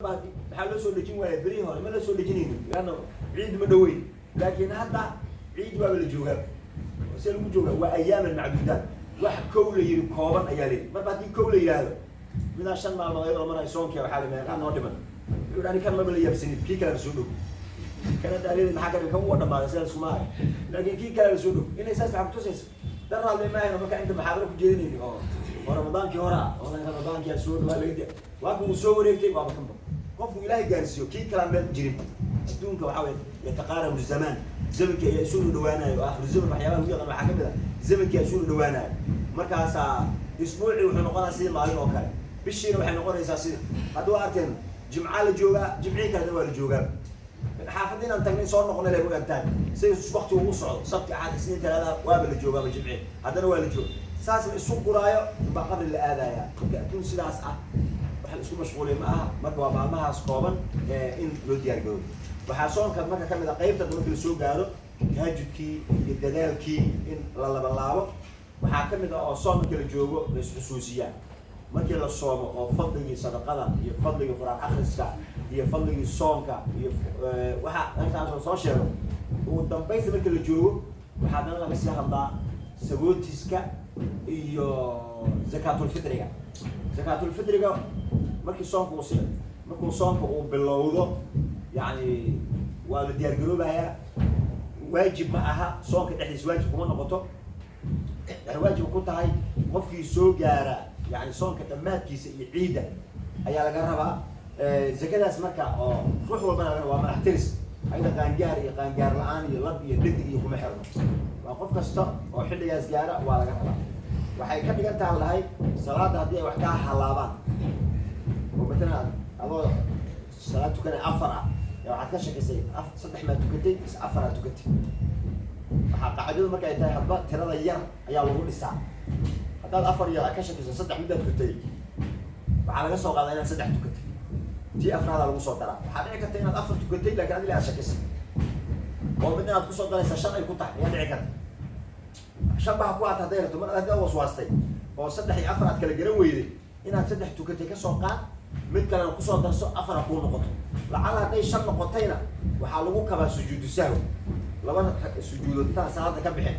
Maxaa loo soo dhejin waaya? Berihii hore ma la soo dhejinaynin, leanna ciid ma dhoweyn, laakiin hadda ciid waaba la joogaa. See lagu joogaa? Waa ayaaman macduudaat. Wax kow la yiri kooban ayaa la yidhi. Marba haddii kow la yidhaahdo, midaa 5 maalmood ayadoo la marayo soonkia, waxaa la meeqaa noo dhiman? Wuxuu yidhi, ani kan maba la yaabsanin, kii kaleba soo dhow. Kana daaliyada maxaa ka dhiman? Kan wuu dhamaaday, sidaas kuma hayo, laakiin kii kaleba soo dhow. Inay saas waxaa kutusaysa daraadle maahayno marka inta maxaadaro ku jeedinayni oo Ramadaankii hore ah oo Ramadaankii soo dhawaa laga diya, waa kan uu soo wareegtay, waaba kanba. Qofku Ilaahay gaarsiiyo, kii kalaan meel jirin. Adduunka waxaa weye yataqaarabu zamaan, zamankii ayaa isu dhawaanayo, oo akhiru zaman waxyaabaha lagu yaqaan waxaa kamid ah zamankii ayaa isu dhawaanayo. Markaasaa isbuucii wuxuu noqonaa sidii maalin oo kale, bishiina waxay noqonaysaa sida hadda waa arteen. Jimca la joogaa, jimcihii kalena waa la joogaa. Xaafadda inaan tagnay soo noqonay lay u egtahay si wakti ugu socdo. Sabti, Axad, Isniin, Talaada, waaba la joogaaba. Jimci haddana waa la jooga. Saas la isu guraayo unbaa qabri la aadaya. Marka adduun sidaas ah wax la isku mashquulay ma aha. Marka waa maalmahaas kooban in loo diyaar garoobo. Waxaa soonka marka kamid a qaybta marka lasoo gaaro tahajudkii iyo dadaalkii in la labanlaabo. Waxaa kamid ah oo soon marka la joogo la isxusuusiyaa, markii la soomo oo fadligii sadaqada iyo fadligii Qur-aan akhriska iyo fadligii soonka iyo waxa intaasoo soo sheego, ugu dambaysta marka la joogo waxaa haddana laga sii hadlaa sagootiska iyo zakaatulfitriga. Zakaatulfitriga markii soonka uu si markuu soonka uu bilowdo, yani waa la diyaar garoobayaa. Waajib ma aha soonka dhexdiisa, waajib kuma noqoto. Waxay waajib ku tahay qofkii soo gaara, yani soonka dhammaadkiisa iyo ciidda ayaa laga rabaa zakadaas. Marka oo ruux walbana laga waa madax tiris ayada, qaangaar iyo qaangaar la-aan iyo lab iyo dhadig iyo kuma xirno. Waa qof kasta oo xilligaas gaara waa laga rabaa. Waxay ka dhigan taha lahay salaada haddii ay wax kaa halaabaan, oo matalan adoo salaad tukanay afar ah yaa waxaad ka shakisay saddex maa tukatay mise afar aa tukatay. Waxaa qaacidadu marka ay tahay, hadba tirada yar ayaa lagu dhisaa. Haddaad afar iyo ka shakiso saddex midaad tukatay, waxaa laga soo qaadaa inaad saddex tukatay, tii afraadaa lagu soo daraa. Waxaa dhici karta inaad afar tukatay, laakiin adila aad shakisay, oo mid inaad kusoo daraysa shan ay ku tahay ayaa dhici karta. Shan baha ku aad hadday rabto, mar haddii aad waswaastay oo saddex iyo afar aad kala garan weyday, inaad saddex tukatay kasoo qaad, mid kalena kusoo darso, afara kuu noqoto. Lacala hadday shan noqotayna, waxaa lagu kabaa sujuudu sahwi. Laba sujuudood intaan salaada ka bixin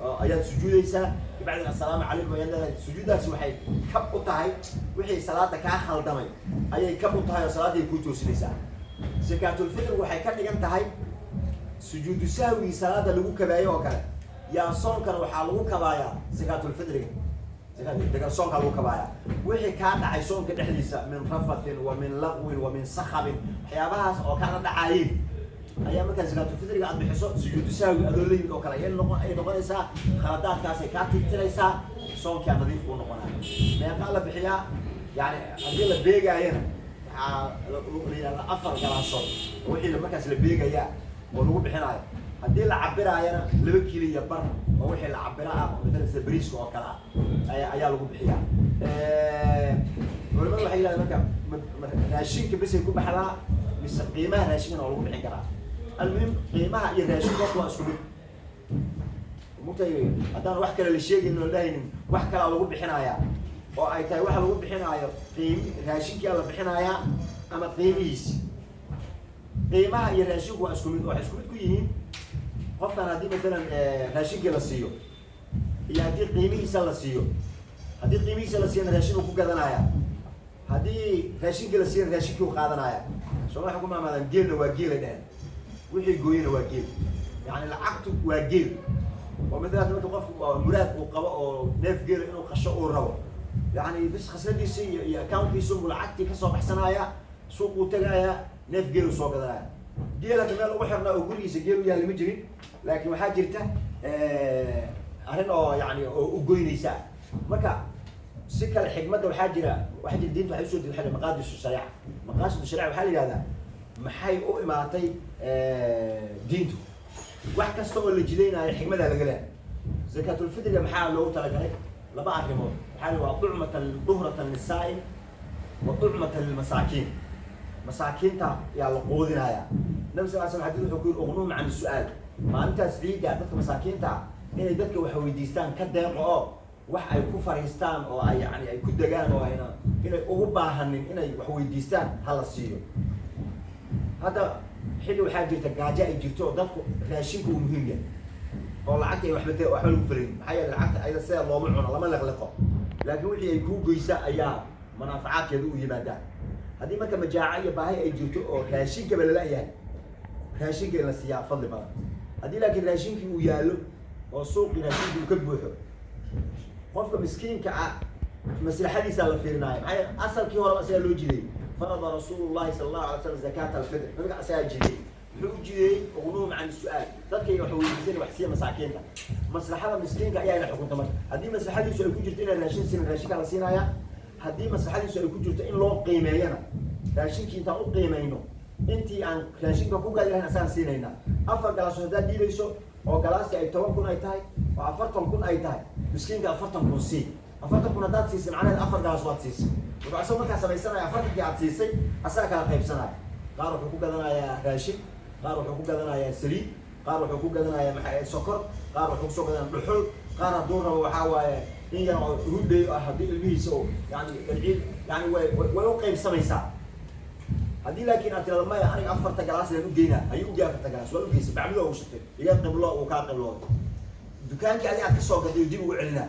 oo ayaad sujuudaysaa, kabacdina "Assalaamu calaykum" ayaad leedahay. Sujuuddaasi waxay kab u tahay wixii salaada kaa khaldamay ayay kab u tahay, oo salaaddii kuu toosinaysaa. Zakaatulfitr waxay ka dhigan tahay sujuudu sahwigii salaada lagu kabaayo oo kale. Yaa soonkana waxaa lagu kabaayaa zakaatulfitriga, daga soonkaa lagu kabaaya wixii kaa dhacay soonka dhexdiisa, min rafathin wa min laqwin wa min sakhabin. Waxyaabahaas oo kaala dhacaayeen ayaa markaa zakaatulfitriga aad bixiso, sujuudu sahwi adoo la yimid oo kale ayay noqon ay noqonaysaa. Khaladaadkaasay kaa tirtiraysaa, soonkaa nadiif kuu noqonaya. Meeqaa la bixiyaa? Yani haddii la beegaayana, waxaa la yidhahdaa 4 galaasood oo wixii markaas la beegayaa oo lagu bixinaayo. Haddii la cabiraayana, 2 kiilo iyo bar oo wixii la cabira ah, oo matalan sida bariiska oo kale ah ayaa lagu bixiyaa. Culimadu waxay yidhahdeen, marka raashinka besay ku baxdaa mise qiimaha raashinkana waa lagu bixin karaa? Almuhim, qiimaha iyo raashinka horta waa isku mid mugtay. Haddaan wax kale la sheegaynin oo dhahaynin wax kalaa lagu bixinayaa, oo ay tahay waxa lagu bixinaayo qiim raashinkia la bixinayaa ama qiimihiisi, qiimaha iyo raashinku waa isku mid. Waxay isku mid ku yihiin, qofkan haddii matalan raashinkii la siiyo iyo haddii qiimihiisa la siiyo, haddii qiimihiisa la siiyana raashin uu ku gadanaya, haddii raashinkii la siiyana raashinkii uu qaadanaya. Sooma waxay ku maamaadaan, geelna waa geelay dheheen, wixii gooyena waa geel. Yani lacagtu waa geel, oo matalan marka qofku muraad uu qabo oo neef geela inuu qasho uu rabo, yani bis khasnadiisi iyo accountkiisa buu lacagtii kasoo baxsanaya, suuquu tagaya, neef geel uu soo gadanaya. Geel hadda meel ugu xirnaa oo gurigiisa geel u yaalla ma jirin, laakiin waxaa jirta arrin oo yani oo u goynaysa. Marka si kale xikmadda waxaa jira diinta waxay usoo degtay maqaasidu shariica. Maqaasidu shariica waxaa la yihahdaa maxay u imaatay diintu. Wax kasta oo la jidaynaayo xikmadaa laga leehay. Zakaatulfitriga maxaa loogu talagalay? Laba arrimood waxaa la waa ducmatan duhratan lisaa'im wa ducmatan lilmasaakiin. Masaakiinta yaa la quudinayaa. Nabi sal slam xadis wuxuu ku yiri, "Uqnuhum can su-aal." Maalintaas ciidda dadka masaakiinta ah inay dadka wax weydiistaan ka deeqo oo Wax ay ku fariistaan oo ay yani ay ku degaan oo ayna inay ugu baahanin inay wax weydiistaan hala siiyo. Hadda xilli waxaa jirta gaajo ay jirto oo dadku raashinku uu muhiim yahay oo lacagta ay waxba waxba lagu falayn. Maxaa yeele, lacagta ayada sida looma cuno, lama leqleqo, laakiin wixii ay kuu goysa ayaa manaafacaadkeedu u yimaadaa. Haddii marka majaaco iyo baahi ay jirto oo raashinkaba lala-yahay, raashinka in la siiyaa fadli badan. Haddii laakiin raashinkii uu yaallo oo suuqii raashinkii uu ka buuxo, qofka miskiinka ah maslaxadiisaa la fiirinaayo. Maxaa yeele, asalkii horeba asagaa loo jideeyey. Farada rasuulu llahi sala allahu alay slam zakaata alfitr, nabiga asagaa jideeyey. Muxuu u jideeyey? Uqnuhum can su-aal, dadkay wax weydiisan, wax siiya masaakiinta. Maslaxada miskiinka ayaana xukunta. Marka haddii maslaxadiisu ay ku jirto inaan raashin siinin, raashinka la siinayaa. Haddii maslaxadiisu ay ku jirto in loo qiimeeyana, raashinkii intaan u qiimeyno, intii aan raashinka ku gaadi lahayn asagaan siinaynaa. Afar galaasood haddaad dhiibayso oo galaastii ay 10,000 ay tahay oo 40,000 ay tahay, miskiinka 40,000 sii. 40,000 haddaad siisay, macnaheed afar galaas waad siisay. Wuxuu asagoo markaa samaysanaya 40kii aad siisay, asaga kala qaybsanaya. Qaar wuxuu ku gadanayaa raashin, qaar wuxuu ku gadanayaa saliid, qaar wuxuu ku gadanayaa maxay, sokor, qaar wuxuu kusoo gadanaya dhuxul, qaar hadduu rabo waxaa waaye in yar oo rudhay ah haddii ilmihiisa oo yani ciid yani way u qaybsamaysaa. Haddii laakiin aad tirado, "Maya, aniga afarta galaas laan ugeynaa," ayuu ugey afarta galaas, waa ugeysay, bacmida ugu shubtay, iga qiblo, uu kaa qiblooday. Dukaankii adi aad kasoo gaday dib ugu celinaa.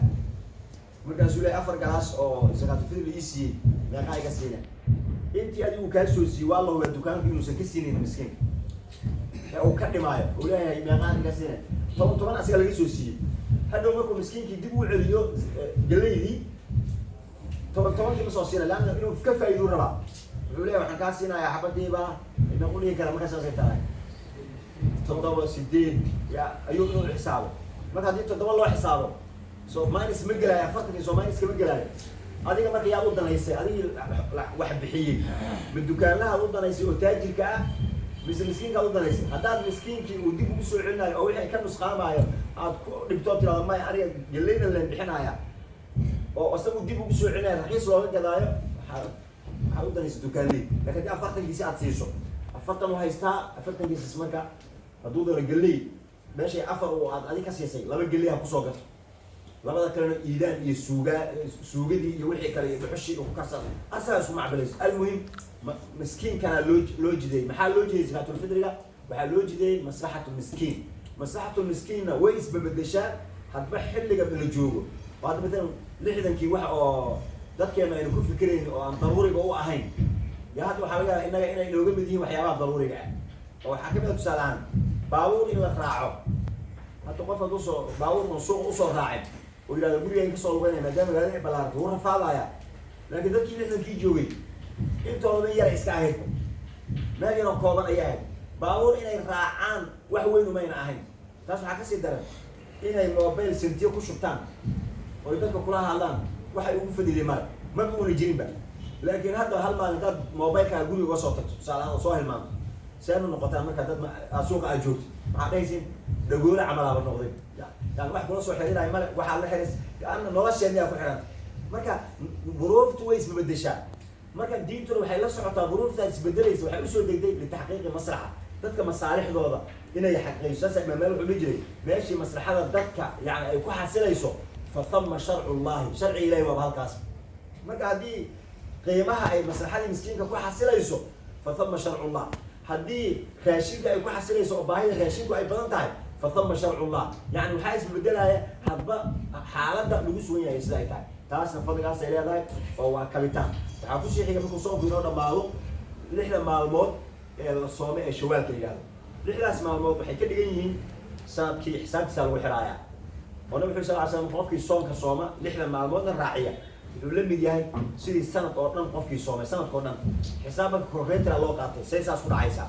Markaasuu leeyahay, "Afar galaas oo zakaatulfitr la ii siiyey, meeqaa iga siina?" Intii adigu kaa soo siiyey waa la hubaa dukaanku inuusan ka siinayn miskiinka ee uu ka dhimaayo. Uu leeyahay, "Meeqaa iga siina?" Toban toban asiga laga soo siiyey. Hadhow markuu miskiinkii dib u celiyo galeydii, toban tobankii ma soo siina, leanna inuu ka faa'iiduu rabaa. Wuxuu leeyahay, "Waxaan kaa siinayaa xabadiiba meequ dhihi kara?" Markaa saasay tahay toddoba, sideed ya ayuu inuu xisaabo. Marka haddii toddoba loo xisaabo, so minus ma gelaayo 40kii, soo minus kama gelaayo. Adiga marka yaad u danaysay? Adigii wax bixiyey, ma dukaanlahaad u danaysay oo taajirka ah, mise miskiinkaad u danaysay? Haddaad miskiinkii uu dib ugu soo celinayo oo wixii ka nusqaamaayo aad ku dhibtoo tirado, "Maya, aniga galeyna leen bixinaya," oo isagu dib ugu soo celinayo, raqiis looga gadaayo, waxaad u danaysay dukaanley. Lakin haddii 40kiisi aad siiso, 40 u haystaa 40kiisas. Marka hadduu doono galey meeshay afar oo aad adig ka siisay, laba geley ha kusoo gato, labada kalena iidaan iyo suugaa, suugadii iyo wixii kale iyo dhuxushii ku karsan, asagaa isku macbilayso. Almuhim, miskiinkana loo jideeyey. Maxaa loo jideeyey zakaatulfitriga? Waxaa loo jideeyey maslaxatu miskiin. Maslaxatu miskiinna way isbabedeshaa hadba xilliga la joogo. Oo hadda matalan 60kii wax oo dadkeenu aynu ku fikirayn oo aan daruuriga u ahayn ya hadda waxaa laga yaabaa innaga inay inooga mid yihiin waxyaabaha daruuriga ah. Oo waxaa kamid a, tusaale ahaan, baabuur in la raaco. Hadda qof hadduu soo baabuur un suuqa usoo raacin oo yidhahdo, "Gurigaan kasoo lugeynaya," maadaama magaalada ay ballaartay, wuu rafaadaya. Laakiin dadkii 60kii joogay intooda yara iska ahayd, meel yaroo kooban ayay ahayd, baabuur inay raacaan wax weyn umayna ahayn. Taas waxaa kasii daran inay mobile sentiyo ku shubtaan oy dadka kula hadlaan. Waxay ugu fadhiday male, maba una jirinba. Laakiin hadda hal maalin haddaad mobilekaaga guriga uga soo tagto, tusaale ahaan, oo soo hilmaanto, seenu noqotaa? Markaa dad aad suuqa aad joogto, maxaad dhahaysiin? Dhagoole camalaaba noqday, yani wax kula soo xiriiraayo male, waxaad la xiris kaana nolosheeni aa ku xiranta. Marka duruuftu way isbabedeshaa. Marka diintuna waxay la socotaa duruuftaas isbedelaysa. Waxay usoo degday litaxqiiqi maslaxa, dadka masaalixdooda inay xaqiiqiso. Saasa imaam Maalik wuxuu dhihi jiray, meeshii maslaxada dadka yani ay ku xasilayso, fa thama sharcu llahi, sharciga ilahi waaba halkaas. Marka haddii qiimaha ay maslaxadii miskiinka ku xasilayso, fa thama sharcullah. Haddii raashinka ay ku xasilayso oo baahida raashinku ay badan tahay, fa thama sharcullah. Yani waxaa isbedelaya hadba xaaladda lagu sugan yahay sida ay tahay. Taasna fadligaasay leedahay oo waa kabitaan. Waxaa kusii xiga, markuu soonku inoo dhammaado, 6da maalmood ee la soomay ee shawaalka la yihahdo. 6daas maalmood waxay ka dhigan yihiin sanadkii xisaabtiisa lagu xiraaya. Oo nabig xu sal ly slam, qofkii soonka sooma, 6da maalmoodna raaciya, wuxuu la mid yahay sidii sanad oo dhan qofkii soomay, sanadka oo dhan. Xisaab marka calculator loo qaatay, say saas ku dhacaysaa.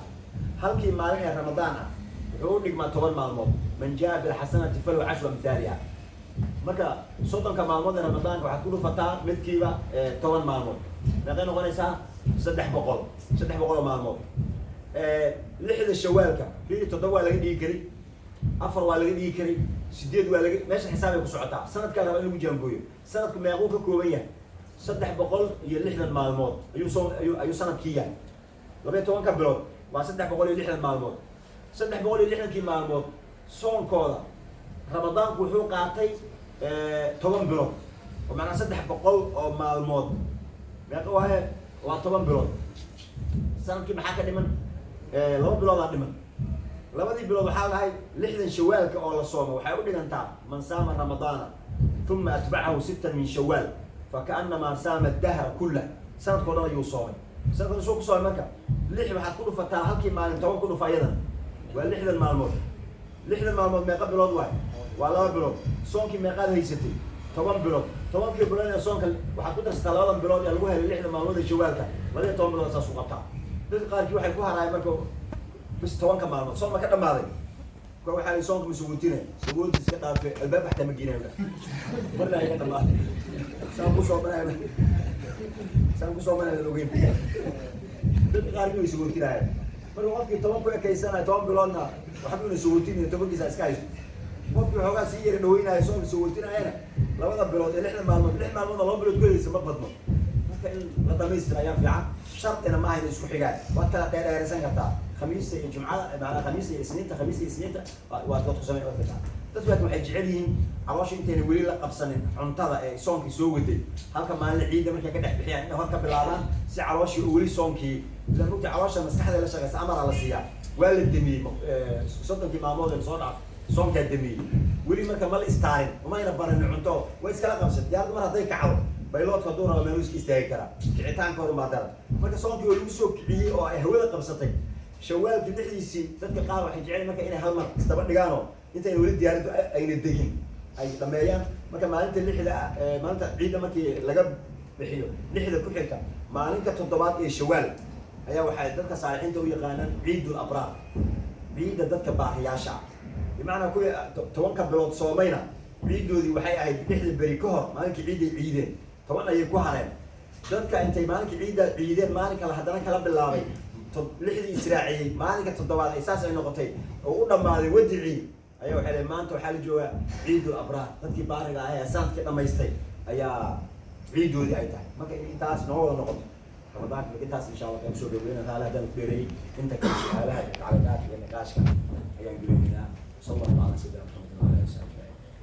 Halkii maalin ee Ramadaan ah wuxuu u dhigmaa 10 maalmood. Man jaa bilxasanati falahu cashru amhaaliha. Marka 30ka maalmood ee Ramadaanka waxaad ku dhufataa midkiiba 10 maalmood, meeqay noqonaysaa? 300, 300 oo maalmood. 6da Shawaalka fii toddoba waa laga dhigi kari, afar waa laga dhigi kari, sideed waa laga. Meesha xisaabay ku socotaa. Sanadkaa raba in lagu jaangooyo. Sanadku meequu ka kooban yahay? 360 maalmood ayuu soo ayuu sanadkii yahay. 12ka bilood waa 360 maalmood. 360kii maalmood soonkooda, Ramadaanku wuxuu qaatay 10 bilood. Oo macnaa 300 oo maalmood meeqa waaye? Waa 10 bilood. Sanadkii maxaa ka dhiman? 2 biloodaa dhiman. Labadii bilood waxaa lahay 60 shawaalka oo la soomo waxay u dhigantaa man saama ramadaana uma atbacahu sittan min shawaal fakaannamaa saama dahra kullah. Sanadkao dhan ayuu soomay. Sanadkan soo ku soomay marka lix waxaad ku dhufataa halkii maalin 10 ku dhufa, ayadan waa 60 maalmood. 60 maalmood meeqa bilood waay? Waa 2 bilood. Soonkii meeqaad haysatay? 10 bilood. 10-kii bilood ee soonka waxaad ku darsataa labadan bilood ee lagu helay 60 maalmood ee shawaalka, 12 bilood saas ku qabtaa. Dadka qaarkii waxay ku haraayeen marka bis 10-ka maalmood soon ma ka dhamaaday. Kuwa waxaa la soonka ma sugootine, sugooti iska dhaafe, albaab xataa ma geenayo marna iga dhamaaday. Saan ku soo manaya, saan ku soo manaya ogeyn. Dadka qaarkii way sugootinayaan. Marka qofkii 10 ku ekaysanaya, 10 biloodna waxba una sugootinayo, 10-kiisa iska haysto. Qofkii waxoogaa sii yara dhaweynaayo soonka sugootinayana, labada bilood ee 60 maalmood, 6 maalmoodna 2 bilood ku helaysa ma badno. Marka in la dhamaystira ayaa fiican. Shardina maaha inay isku xigaan, waad kala dheerdheeraysan kartaa khamiista iyo jumcada, macnaa khamiista iyo isniinta, khamiista iyo isniinta waad ku samayn kartaa. Dadku laakiin waxay jecel yihiin caloosha intayna weli la qabsanin cuntada ee soonkii soo waday, halka maalin ciidda markay ka dhex bixiyaan inay hor ka bilaabaan, si calooshii oo weli soonkii ila mugta. Caloosha maskaxda la shaqeysa, amaraa la siiyaa. Waa la damiyey 30-kii maalmood ee soo dhaaf, soonkaa damiyey. Weli marka ma la istaarin, umayna baranin cunto, way iskala qabsan. Diyaaraddu mar hadday kacdo, pilotka hadduu rabo meeluu iska istaagi karaa. Kicitaanka hore baa daran. Marka soonkii oo lagu soo kiciyey oo ay hawada qabsatay shawaalkii dhexdiisii, dadka qaar waxay jecel marka inay hal mar isdaba dhigaanoo intayna weli diyaaraddu ayna degin ay dhameeyaan. Marka maalinta 6-da, maalinta ciidda markii laga bixiyo, 6-da ku xigta, maalinka toddobaad ee shawaal ayaa waxay dadka saalixiinta u yaqaanaan ciidul abraar, ciidda dadka baariyaasha ah. Bimacnaa kuwii 10-ka bilood soomayna ciiddoodii waxay ahayd 6-da beri ka hor maalinkii ciidday ciideen, 10 ayay ku hareen. Dadka intay maalinkii ciidda ciideen maalin kale haddana kala bilaabay 6-dii israaciyey, maalinka toddobaad ay saas ay noqotay oo u dhammaaday wadicii ayaa waxay leeyihin maanta waxaa la joogaa ciidul abraar. Dadkii baariga ah ee sanadkii dhamaystay ayaa ciiddoodii ay tahay. Marka in intaas noo wada noqoto ramadaanka. Marka intaas insha Allah kaan kusoo gabagabeyna. Taala haddaan ku dheereeyey, inta kale su-aalaha iyo tacliiqaadka iyo niqaashka ayaan gelinaynaa. Sala allahu calaa sayidina Maxamed wa ala alihi wasaxbi.